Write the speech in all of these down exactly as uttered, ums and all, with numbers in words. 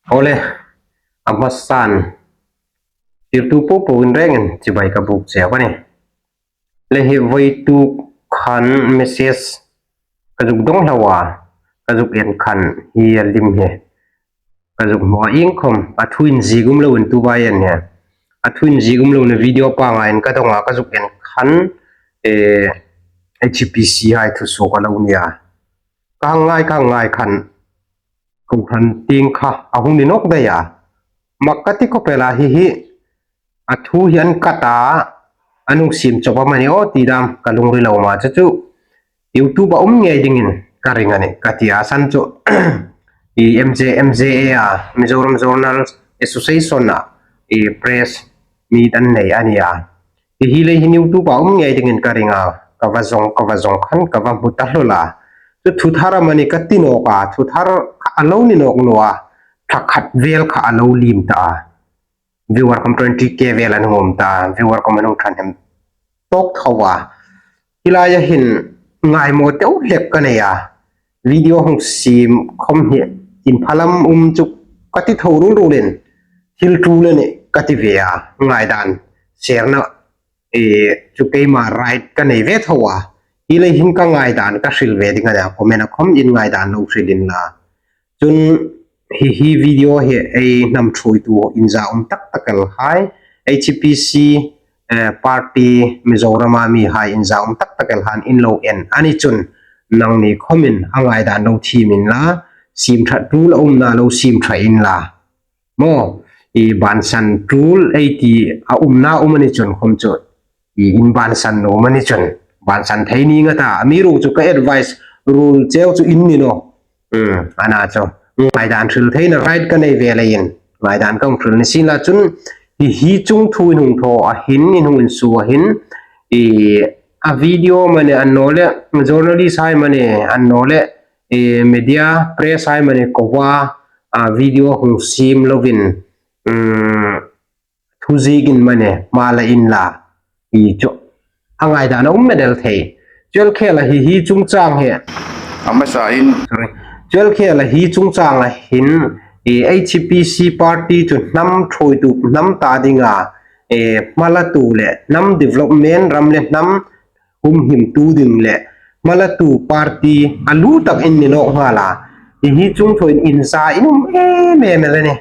Awle, a hmasan, tirtu popo in rengin chibai ka buk cheu a nih. Le hi voituk khan message ka zuk dawng hlak a, ka zuk en khan hi a lim hi ka zuk hmu a, iengkhom a thu inziek um lo in tu bai en hi. A thu inziek um lo na video panga in ka dawng a, ka zuk en khan, eh, H P C hai thusuok a lo ni a. Ka ngai, ka ngai khan kohran tieng kha a hung ni nawk dai a. Mak ka ti khawp el a, hi hi a thu hi an cut a, an hung siem chawp am a ni aw ti dam ka lungril a um a, chu chu YouTube-a um ngei dingin ka ring a nih ka ti a, san chu i M J, M J A a, Mizoram Journal Association a, i press meet an nei a ni a. Hi hi lei hin YouTube-a um ngei dingin ka ring a, ka va zawng, ka va zawng khan ka va hmu ta hlawl a. Chu thu thar am a ni ka ti nawk a, thu thar kha a lo ni nawk naw a, thla khat vel kha a lo liem ta a. Viewer khom twenty K vel an hung um ta, viewer khom an hung ṭhahnem tawk tho a. Hi laia hin ngaimaw deu hlek ka nei a. Video hung siem khom hi inphalam um chu ka ti tho rul rulin, thil tul a nih ka ti ve a, ngaidan share-na, eh, chu keima right ka nei ve tho a. Hi lei hin ka ngaidan ka hril ve ding a nih, comment-a khom in ngaidan lo hril inla. Chun hi hi video hi ei hnam ṭhuoitu inzaum tak tak el hai, H P C, eh, party Mizorama mihai inzaum tak tak el han in lo en a ni chun, nangni khomin a ngaidan lo thiem inla, siem ṭha tul a umna lo siem ṭha inla. Maw, i bansan tul ei ti a umna um a ni chun khom chu i in bansan naw am a ni chun, bansan thei ning a ta, amiruokchu ka advice rul cheu chu in ni naw. Hmm, a na chu ngaidan hril theina right ka nei ve leiin ngaidan ka hung hril ni sienla. Chun hi hi chung thu in hung thaw a hin, in hung insuo a hin, i a video am a ni, annawleh journalist hai am a ni, annawleh, i media press hai am a ni, kowa a video hung siem lovin, hmm, thu ziekin am a ni, hma la inla, i chu a ngaidan a um met el thei. Chuel khela hi hi chungchang hi. A hmasa hin. Sorry. Chuel khela hi chungchang a hin, i H P C party chu hnam ṭhuoitu, hnam ta dinga, eh, hma latu le hnam development, ram le hnam humhimtu ding le hma latu party a lu tak in ni nawk nghal a. Hi hi chung thaw in inza in um em em el a nih.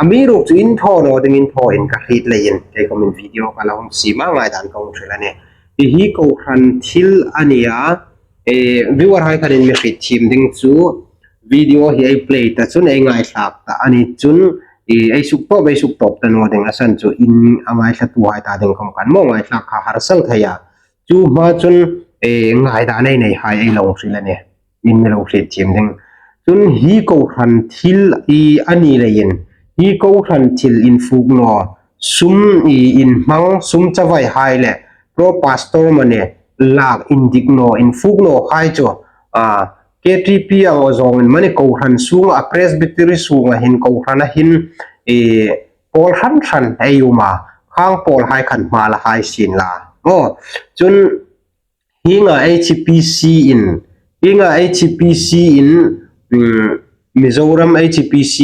Amiruokchu in thaw naw dingin thaw in ka hriet leiin, kei khomin video ka la hung siem a, ngaidan ka hung hril a nih. Hi hi kohran thil a ni a, eh, viewer hai khan in mi hriet thiem ding chu video hi ei play ta chun ei ngaithlak ta a ni chun, eh, ei suktawp, ei suktawp ta naw ding a san chu in a ngaithlatuhai ta ding khom khan maw ngaithlak kha harsa thei a. Chu hma chun, eh, ngaidan ei nei hai ei lo hril a nih. In mi lo hriet thiem ding. Chun hi kohran thil i a ni leiin, hi kohran thil infuk naw, sum i inhmang, sum chavai hai le, pro pastor am a ni, lak indik naw, infuk naw hai chu, a, K T P ang aw zawngin am a ni kohran sunga, Presbytery sunga hin kohran a hin, i pawl hran hran ei um a, khang pawl hai khan hma la hai sienla. Maw, chun hienga H P C in, hienga H P C in, mm, Mizoram H P C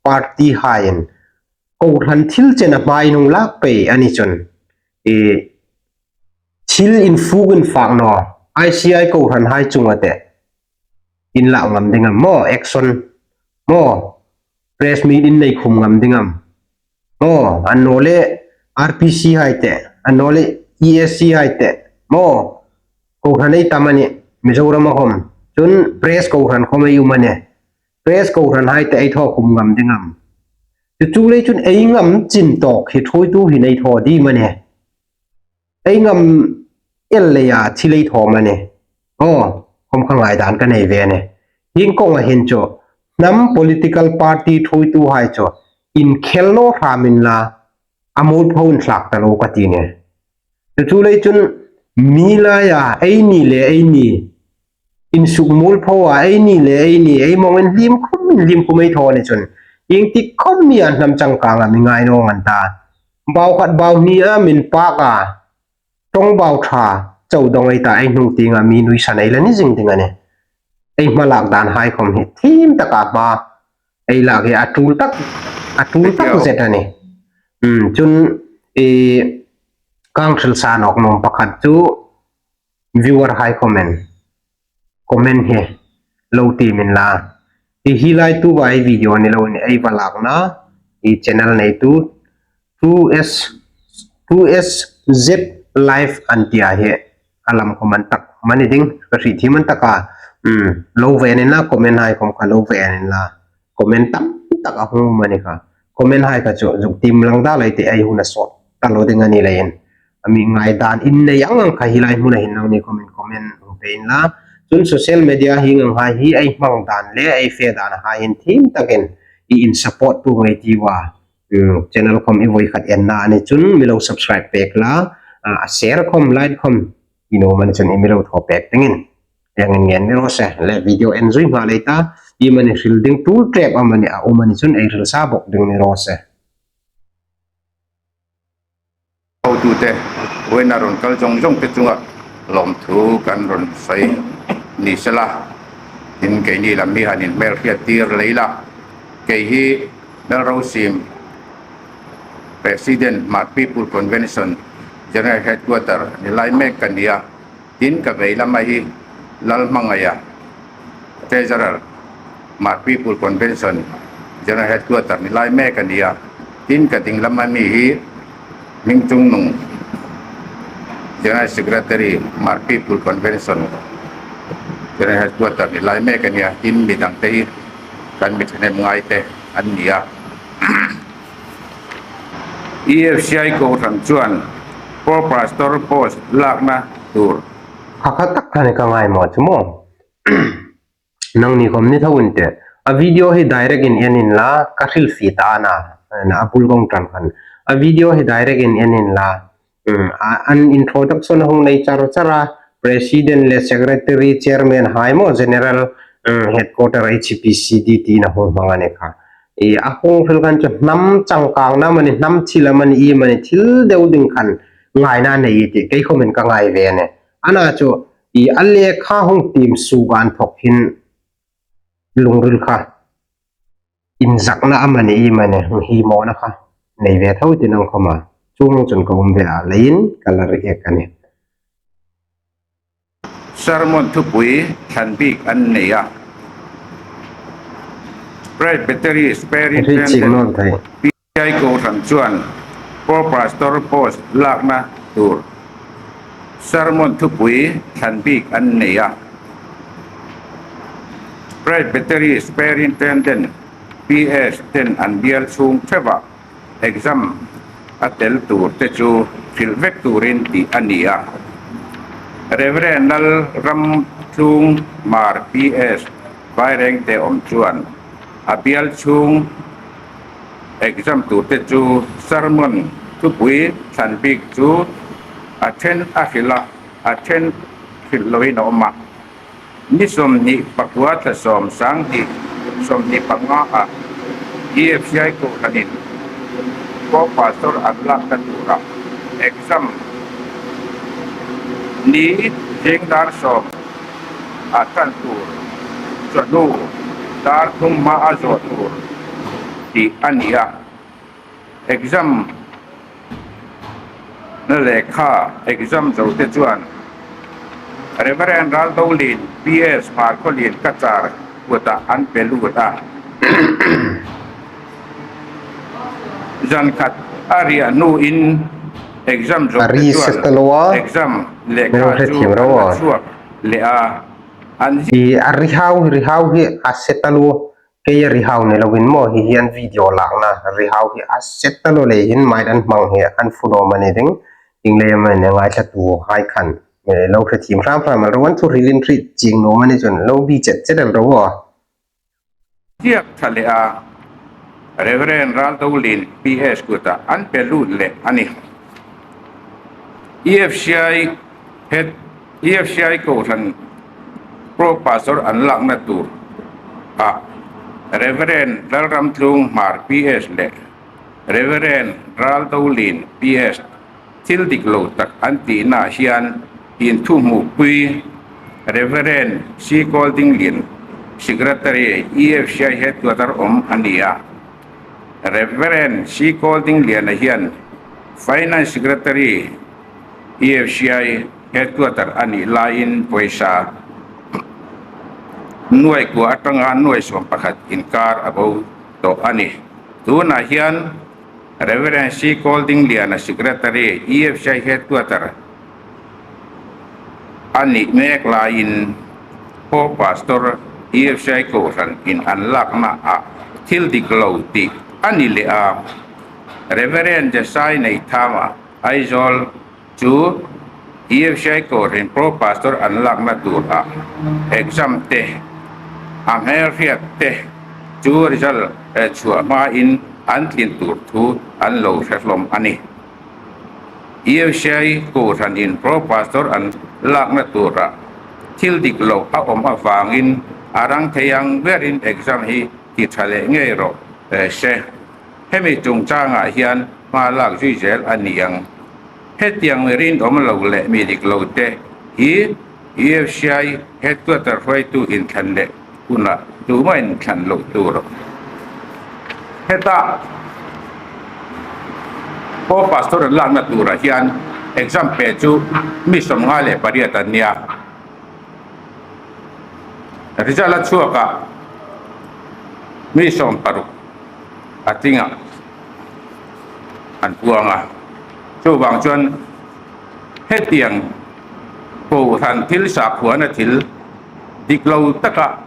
party haiin kohran thil chena hma in hung lak pei a ni chun, i thil infuk infak naw, I C I kohran hai chunga te in lak ngam ding am maw, action maw, press meet in nei khum ngam ding am maw, annawleh R P C hai te, annawleh E S C hai te maw, kohran ei tam a ni Mizoram a khom. Chun press kohran khom ei um a nih. Press kohran hai te ei thaw khum ngam ding am. Chu chu lei chun ei ngam chin tawk hi ṭhuoitu hin ei thaw ding am a nih. Ei ngam el leia thil ei thaw am a nih. Aw, khom kha ngaidan ka nei ve a nih. Hieng konga hin chu hnam political party ṭhuoitu hai chu inkhel naw hramin la, a muolpho in thlak ta lo ka ti a nih. Chu chu lei chun mi laia ei ni le ei ni, insuk muolpho a ei ni le ei ni, ei mawng inhlim khum, inhlim khum ei thaw a ni chun, ieng tik khom mi a hnam changkanga mi ngai naw ngan ta. Bau khat bau hni a min pak a, ṭawngbau ṭha chau dawng ei ta, ei hnung tienga mi nuisan ei la ni zing ding a nih. Ei hmalak dan hai khom hi thiem taka hma ei lak hi a tul tak, a tul tak zet a nih. Hmm, chun, i, ka hang hril sa nawk nuom pakhat chu viewer hai comment, comment hi lo tiem inla. I hi lai tu vai video ni lo ni ei va lakna, i channel neitu two S, two S Z Live an tia hi a lam comment tak mani ding ka hriet thiem an taka, um, lo ve inla comment hai khom kha lo ve inla. Comment tam tak a hung mani kha. Comment hai kha chu zuk tiem lang da lai ti ei hun a sawt ta lo ding a ni leiin. A mi ngaidan in nei ang ang kha hi lai hmuna hin nangni comment, comment hung pe inla. Chun social media hi ngang hai hi ei hmang dan le ei fe dan hai hin thiem takin i in support tu ngei ti va. Hmm, channel khom i voi khat enna a ni chun mi lo subscribe pek la, a, a share khom, like khom, i nuom a ni chun i mi lo thaw pek dingin. Ei ngen ngen ni raw se, le video en zui hma lei ta, i mani hril ding tul trep a mani a um a ni chun ei hril sa bok ding ni raw se. Hotute, vawiina rawn kal zawng zawng te chunga lawmthu kan rawn sawi ni sela, tin keini lam hi han inhmelhriat tir lei la, kei hi Melrosiem President Hmar People Convention General Headquarter ni lai mek ka nia. Tin ka vei lama hi Lalhmangaia, Treasurer, Hmar People Convention General Headquarter ni lai mek a nia. Tin ka ding lama mi hi Hmingchungnung, General Secretary, Hmar People Convention General Headquarter ni lai mek a nia. Tin mi dangte hi kan mi thahnem ngai te an nia. E F C I kohran chuan Pro Pastor post lakna tur. Kha kha tak kha ni ka ngai maw chu maw? Nangni khom ni tho in te. A video hi direct in en inla, ka hril fie ta a na, na a bul kawng tan khan. A video hi direct in en inla, um, a, an introduction a hung nei char char a, President le Secretary, Chairman hai maw, General, um, Headquarter H P C D tiin a hung hmang a ni kha. I, a hung hril khan chu hnam changkangna mani, hnam thil a mani, i mani, thil deu ding khan ngaina nei i ti, kei khomin ka ngai ve a ni. Ana chu, i, a lekha hung tiem suok an thawk hin lungril kha inzakna a mani, i mani, hi mawna kha nei ve tho ti nang khoma. Chuong chun ka um ve a, leiin ka la react a ni. Sermon thupui thlan bik an nei a. Presbytery Sperry Ri ching non thei. P I kohran chuan Pro Pastor post lakna tur sermon thupui thlan bik an nei a. Presbytery Sperry Tenden P S ten an bial chhung theuh a. Exam a tel tur te chu hrilh vek turin tih a ni a. Reverend Lalramthlung Hmar P S Vairengte awm chuan a bial chhung exam tur te chu sermon thupui thlan bik chu a ṭhen a hrilh a, a ṭhen hrilh loin a awm a. Ni sawmhnih pakua thla sawm sang hnih sawmhnih panga a E F C I kohranin Pro Pastor an lakna tura exam ni zing dar sawm a ṭan tur, chawhnu dar thum hma a zawh tur tih a ni a. Exam na lekha exam zo te chuan Reverend Raldolin P S Hmarkhawlien Kachar kuta an pe lut a. Zan khat a riah hnu in exam zo te chuan exam lekha chu an la chhuak leh a. An zi- I a rihau, rihau hi a se ta lu. Kei a rihau ni loin maw, hi hian video lakna rihau hi a se ta lo lei hin mai an hmang hi an fu dawn a ni ding. Ingleh mai ne ngaithlatu hai khan, eh, lo hre thim hram hram el ro an thu hrilin hriet ching nuom a ni chun lo bi chet chet el ro aw. Ziak ṭha leh a, Reverend Raldolin P S kuta an pe lut leh a ni. E F C I head, E F C I kohran Pro Pastor an lakna tur a Reverend Lalramthlung Hmar P S leh Reverend Raldolin P S thil dik lo tak an tihna hian inthuhmukpui Reverend C Kawldinglien Secretary, E F C I Headquarter awm a ni a. Reverend C Kawldingliana hian Finance Secretary, E F C I Headquarter a nih laiin pawisa nuai kua aṭanga nuai sawm pakhat inkar a bo tawh a ni. Tunah hian Reverend C Kawldingliana Secretary, E F C I Headquarter a nih mek laiin, Pro Pastor, E F C I kohranin an lakna ah thil dik lo tih a ni leh a. Reverend Jesai Neithama, Aizawl, chu E F C I kohranin Pro Pastor an lakna tura exam te, a hmel hriat te chu result, eh, chhuah hmain an tlin tur thu an lo hre hlawm a ni. E F C I kohranin Pro Pastor an lakna tura thil dik lo a awm avangin a rang thei ang berin exam hi ti ṭha leh ngei rawh, eh, se. Hemi chungchangah hian hma lak zui zel a ni ang. Hetiang mi rinawm lo leh mi dik lo te hi E F C I Headquarter hruaitu inthlan leh hunah tumahin thlan loh tur. Heta Pro Pastor an lakna turah hian exam pe chu mi sawmnga leh pariat an nia. Result a chhuakah mi sawm paruk a tingah an puang a. Chuvang chuan hetiang kohhran thil sakhuana thil dik lo taka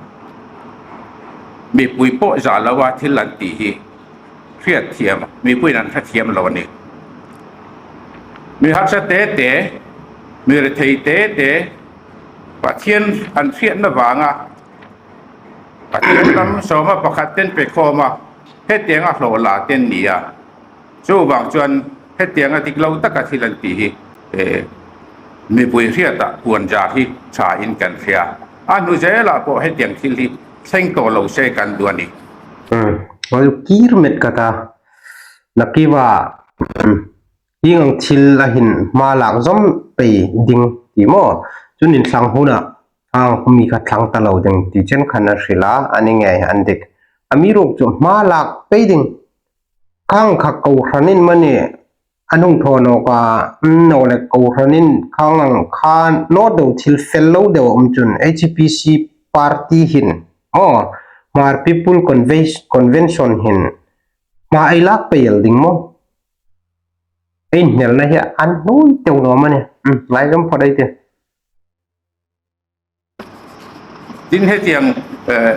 mipui pawh zah lo a thil an tih hi hriat thiam, mipuiin an hre thiam lo a ni. Mi harsa te te, mi rethei te te, Pathian an hriatna vanga, Pathian lam sawma pakhat ten pe khawma, hetianga hlawh la ten ni a. Chuvang chuan hetianga dik lo taka thil an tih hi, eh, mipui hriata puan zar hi ṭha in kan hria. A hnu zela pawh hetiang thil hi thleng tawh lo se kan duh a ni. Hmm. Oi, kir met ka ta. Nakiva, hmm, hieng ang thil a hin hma lak zawm pei ding ti maw? Chun inthlang huna ang mi kha thlang ta lo ding ti chen khan a hrilh a, a ni ngei an dik. Amiruokchu hma lak pei ding. Khang kha kohranin mani an hung thaw nawk a, mm, naw le kohranin khang ang kha naw deuh thil fel lo deuh a awm chun H P C party hin, aw, Hmar People Conve-, Convention hin hma ei lak pei el ding maw? Ei inhnelna hi a nuoi teuh naw mani. Mm, ngaidam phawt ei tih. Tin hetiang, eh,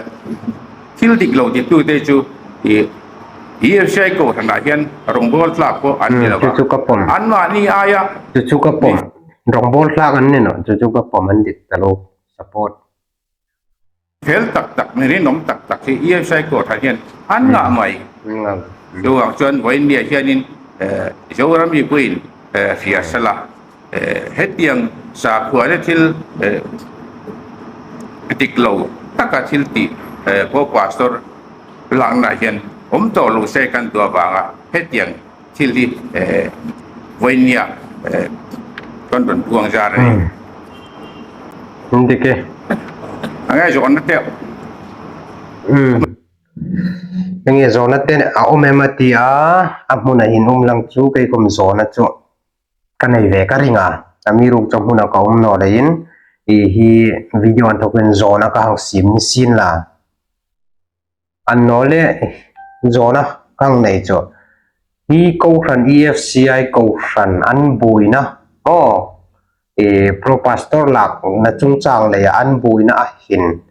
thil dik lo titute chu i, E F C I kohranah hian rawngbawl tlak pawh an ni lo va. Hmm, chu chu ka pawm. Anmahni aia. Chu chu ka pawm. Rawngbawl tlak an ni naw, chu chu ka pawm, an dik ta lo support. Fel tak tak, mi rinawm tak tak hi E F C I kohran hian an ngah mai. Hmm. An ngah. Chuvang chuan vawiin ni ah hianin, eh, Zoram mipuiin, eh, hria sela. Eh, hetiang sakhuana thil, eh, dik lo taka thil tih, eh, Pro Pastor lakna hian awm tawh lo se kan duh avanga hetiang thil hi, eh, vawiin nia, eh, kan rawn puang zar a ni. Hmm. Dik e. Anga zawhna te. Hmm. Enge zawhna te a awm em a ti a, a hmuna hin um lang chu kei khawm zawhna chu ka nei ve ka ring a, amiruokchu hmuna ka awm naw leiin, i hi video an thawkin zawhna ka hang siem ni sien la. Annawleh zawhna ka hang nei chu, hi kohran E F C I kohran an buoina, aw, i Pro Pastor lakna chungchang leia an buoina a hin,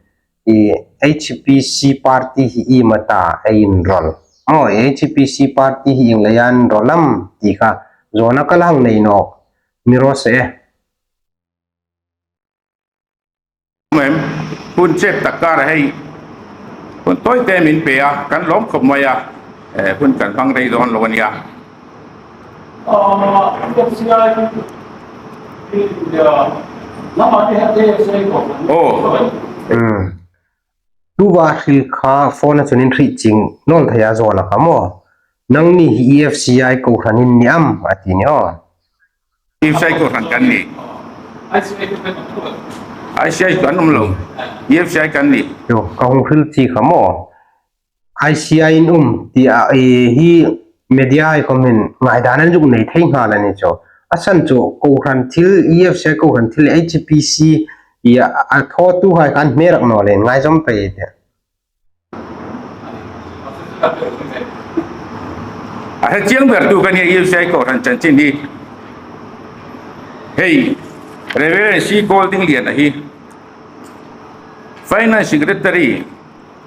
i H P C party hi i mata ei inrawl. Aw, i H P C party hi ieng leia an rawl am ti kha zawhna ka la hang nei nawk ni raw se e. Em, hun chet tak kar a hei, hun tawi te min pe a, kan lawm khawp mai a, eh, hun kan hmang rei dawn lo a nia. Oh. Hmm. Tuva hril kha phone-a chuan in hriet ching nawl thei a zawhna kha maw? Nangni hi E F C I kohran in ni am? A ti ni aw. E F C I kohran kan ni. I C I kan um lo. E F C I kan ni. Yo, ka hung hril chi kha maw. I C I in um ti a, e, hi media hai khawmin ngaidan an zuk nei thei nghal a ni chu. A san chu kohran thil, E F C I kohran thil, H P C i a, a thawtuhai khan hmerak naw le ngaizawm pei te. A hre chiang bertu kan ni E F C I kohran chanchin hi. Hei, Reverend C. Goldingliana hi Finance Secretary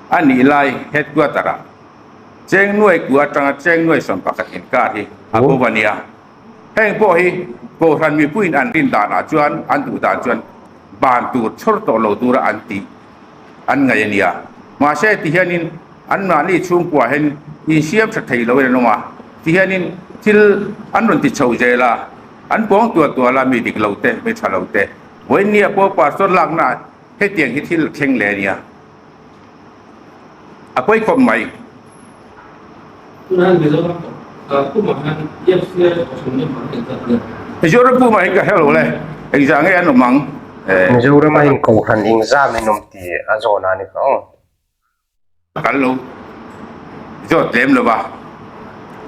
a ni lai headquarter-a cheng nuai kuo atanga cheng nuai sawm pakhat inkar hi a bo a nia. Heng pawh hi kohran mipuiin an rin dana chuan, an duh dan chuan ban tur chhawr tawh lo tura an ti, an ngai a nia. Mahse, ti hianin anmahni chhungkua hian insiam ṭha thei lo in an awm a. Ti hianin thil an rawn ti chho zel a, an pawng tual tual a, mi dik lo te, mi ṭha lo te. Vawiin nia pawh pastor lakna hetiang hi thil thleng leh a nia. A pawi khawp mai. Tunah Mizoram, ah, puma hian E F C I kohran ni mah engzat le. Mizoram puma hi ka hre lo le. Engzat nge an awm ang. Eh. Mizoram a hin kohran engzat min awm ti a zawna ni ka awm. Kan lo zawt lem lo va.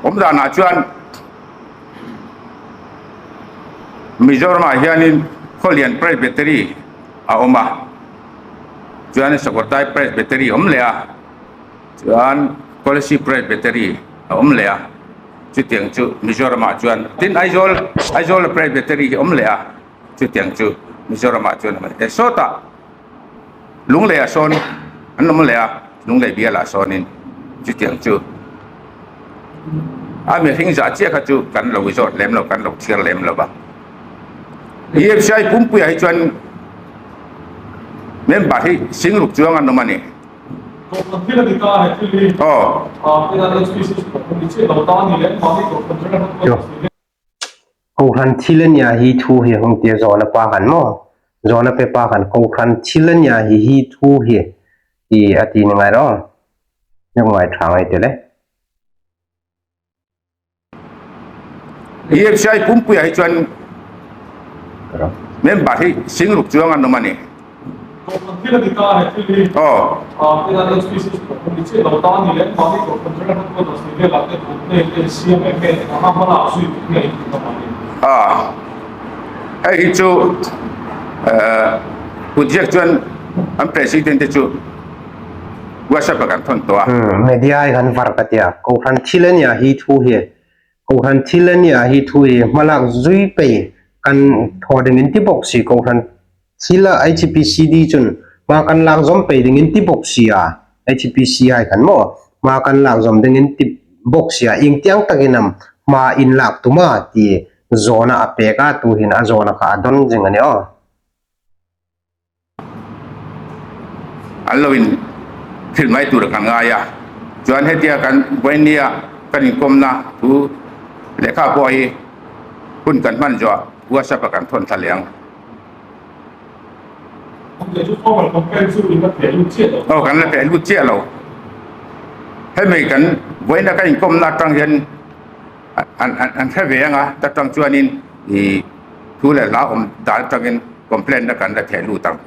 Awm danah chuan Mizoramah hianin Khawlian Presbytery a awm a, chuan Sakotai Presbytery a awm leh a, chuan Kolasib Presbytery a awm leh a, chutiang chu Mizoramah chuan, tin Aizawl, Aizawl Presbytery hi a awm leh a, chutiang chu Mizoramah chuan a awm a, e sawtah Lungleiah sawn an awm leh a, Lunglei bialah sawnin chutiang chu a mi hring zah chiah kha chu kan lo zawt lem lo, kan lo chhiar lem lo va. E F C I pumpuiah hi chuan member hi sing ruk chuang an awm a ni. Aw. Kohran thil a nia hi thu hi hung ti a, zawna pa khan maw? Zawna pe pa khan kohran thil a nia hi hi thu hi, hi a ti ni ngai rawh. Nek ngai ṭha ngai ti le. E F C I pumpuiah hi chuan member hi sing ruk chuang an awm a ni. Aw. Ah. Hei hi chu, eh, Pu Ziak chuan an president te chu WhatsApp-a kan thawn tawh a. Hmm, media-a kan var ka tia. Kohran thil a nia hi thu hi. Kohran thil a nia hi thu hi hmalak zui pei kan thaw dingin ti bawk si, kohran thila H P C D chun hma kan lak zawm pei dingin ti bawk si a, H P C I khan maw, hma kan lak zawm dingin ti bawk si a, ieng tiang takin am hma in lak tum a ti zawna a pek a, tuhin a zawna kha a dawn zing a ni aw. An lo in thil mai tur kan ngai a. Chuan hetia kan vawinia kan inkawmna thu lehkha pawh hi hun kan hman zawh a, WhatsApp-a kan thawn thla leh ang. Aw, kan la pe lut chiah lo. Hemi kan vawiina kan inkawmna aṭang hian an, an, an hre ve ang a, ta aṭang chuanin i thu leh la awm dan aṭangin complaint-na kan la theh lut ang.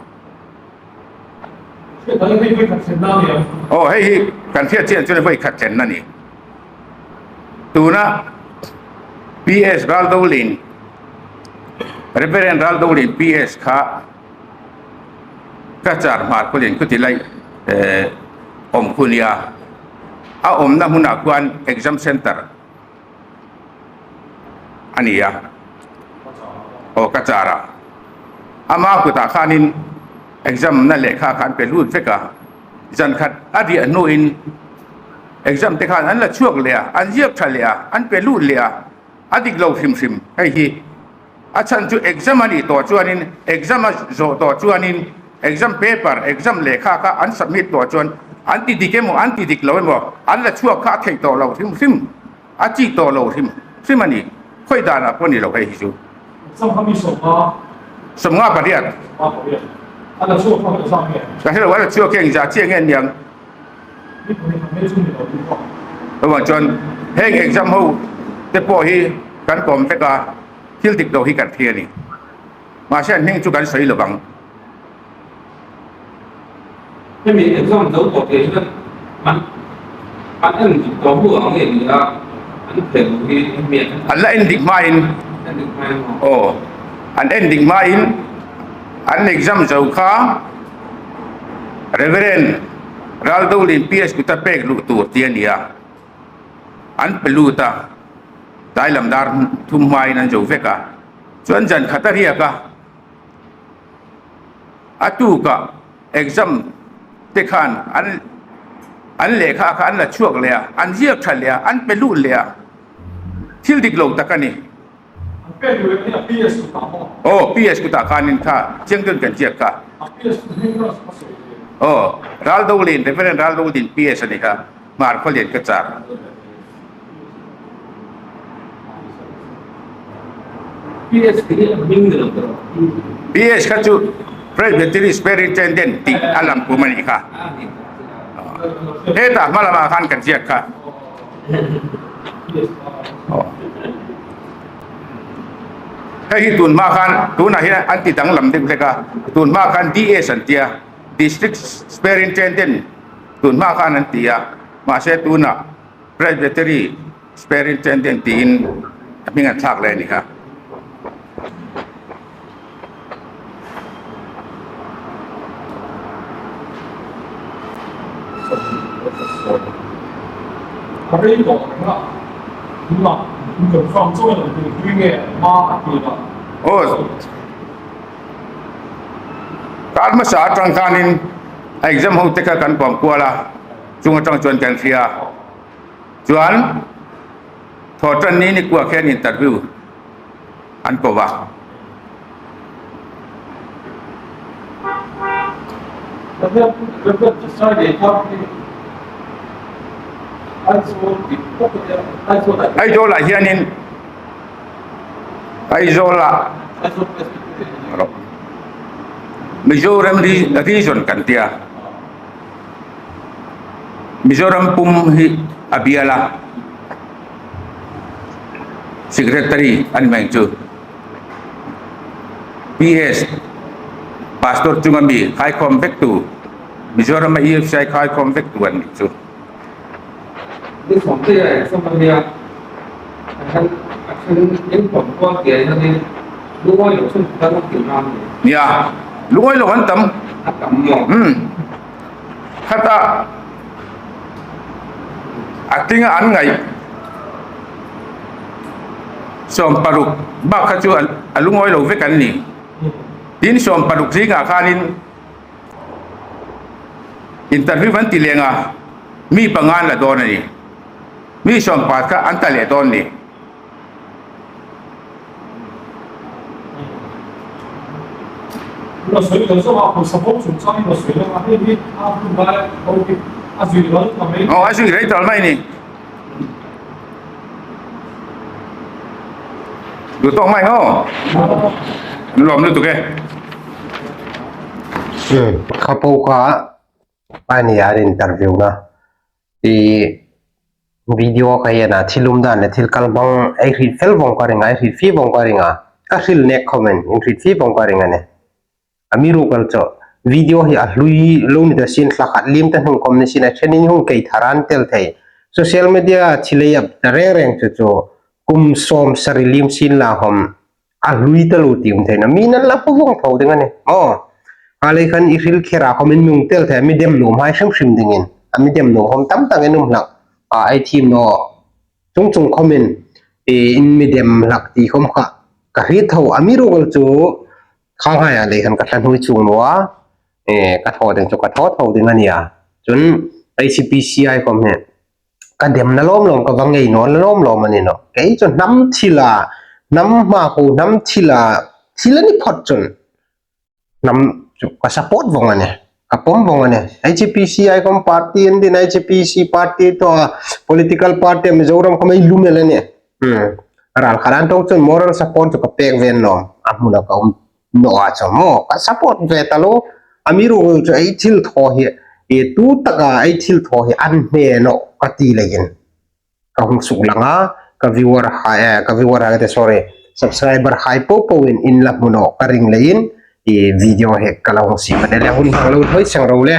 Aw, hei hi kan hriat chian chuan vawi khat thlenna ni. Tuna P S Raldolin, Reverend Raldolin P S kha Kachar Hmarkhawlien khuti lai, eh, awm khu nia. A awmna hmunah khuan exam center a ni a. Aw, Kachar-a. Ama kutah khanin exam-na lehkha kha an pe lut vek a. Zan khat a riah hnuin exam te khan an la chhuak leh a, an ziak ṭha leh a, an pe lut leh a. A dik lo hrim hrim hei hi. A chhan chu exam a nih tawh chuanin, exam a zawh tawh chuanin, exam paper, exam lehkha kha an submit tawh chuan, an ti dik emaw, an ti dik lo emaw, an la chhuak kha a theih tawh lo hrim hrim, a chi tawh lo hrim hrim a ni. Khawi danah pawh ni lo hei hi chu. Exam kha mi sawmnga. Sawmnga pariat. Sawmnga pariat. An la chhuak kha exam nge? Ka hre lo, an la chhuak kha engzah chiah nge niang. Avang chuan heng exam ho te pawh hi kan kawm vek a, thil dik lo hi kan hria a ni. Mahse, an hming chu kan sawi lo vang. Hemi exam zo tawk te hian an, an en dik tawh hmu ang nge ni a, an fel hi hemi an, an la en dik hmain. En dik hmain maw? Aw, an en dik hmain an exam zo kha Reverend Raldolin P S kuta pek luh tur ti a ni a. An pe lut a, tlai lam dar thum hmain an zo vek a. Chuan zan khat a riak a, a tuka exam te khan an, an lehkha kha an la chhuak leh a, an ziak ṭha leh a, an pe lut leh a. Thil dik lo tak a ni. An pe lut leh a P S kuta maw? Aw, P S kuta khan in kha, chiang dun kan ziak kha. A P S hi ka sa se. Aw, Raldolin, Reverend Raldolin P S a ni kha. Hmar khawlian ka char. P S hi a hming ni lo tawh. P S kha chu Presbytery Superintendent tih a lang pum a ni kha. Heta hma lama khan kan ziak kha. Aw. Hei hi tun hma khan, tuna hi an ti danglam deuh hlek a. Tun hma khan D S an tia. District Superintendent tun hma khan an ti a. Mahse tuna Presbytery Superintendent tiin a hming an thlak leh a ni kha. Aw, kar hmasa aṭang khanin a exam ho te kha kan pawm kual a, chung aṭang chuan kan hria. Chuan, Thawhṭanni ni kua khian interview an ko va. Aizawl ah hianin, Aizawl ah, Mizoram re-, region kan tia. Mizoram pum hi a bial a, secretary an hmang chu. P S, Pastor chunga mi, khaikhawm vek tu, Mizoram a E F C I khaikhawm vek tu an ni chu. Ni sawm te a exam a nia. A khan, a khan in pawm kual tia hian in lungawi lo chun kan ti ram ni. Nia, lungawi lo an tam. A tam maw? Hmm. Khata a tinga an ngaih. Sawm paruk bak kha chu a, a lungawi lo vek an ni. Tin sawm paruk zinga khanin interview an ti leng a, mi panga an la dawn a ni. Mi sawm pakhat kha an ta leh dawn ni. Aw, a zui rei tal mai ni. Duh tawk mai ngaw. Lawm lutuk e. Hmm, kha po kha a ni a, interview na. I video kha hian a thil um dan le thil kal hmang ei hriet fel vawng ka ring a, ei hriet fie vawng ka ring a. Ka hril nek comment, in hriet fie vawng ka ring a ni. Amiruokchu video hi a hlui lo ni ta sin, thla khat liem ta hnung khawm ni sin, a ṭhenin hung kei thar an tel thei. Social media thil ei ap ta reng reng chu chu kum sawm sari liem sin la khawm a hlui ta lo ti um thei na, mi nan la pu vawng tho ding a ni. Aw. A lei khan i hril khera khawm in mi hung tel thei, mi dem nuom hai hrim hrim dingin. A mi dem nuom khawm tam tak in um hlak. A ei thim naw. Chung chung khawmin, e, in mi dem hlak ti khawm kha ka hriet tho. Amiruokchu khanghai a lei khan ka thla hnui chuong naw a, e, ka thaw ding chu ka thaw tho ding a nia. Chun H P C I khawm hi ka demna lawm lawm, ka va ngei naw lawm lawm a ni nawh. Kei chu hnam thila, hnam hma khu hnam thila, thil a ni phawt chun hnam chu ka support vawng a ni, ka pawm vawng a ni. H P C I khawm party an din, H P C party tawh, political party Mizoram khawm ei lum el a ni. Hmm. Ral khat an tawk chuan moral support chu ka pek ve nawm, a hmuna ka um naw a chu maw, ka support ve ta lo. Amiruokchu ei thil thaw hi, e, tu taka ei thil thaw hi an hne naw ka ti leiin ka hung suk lang a, ka viewer hai, eh, ka viewer hai te, sorry, subscriber hai po po in in la hmu naw ka ring leiin, i video hi ka la hung siem a ni le, hun hmang lo hoi seng ro le.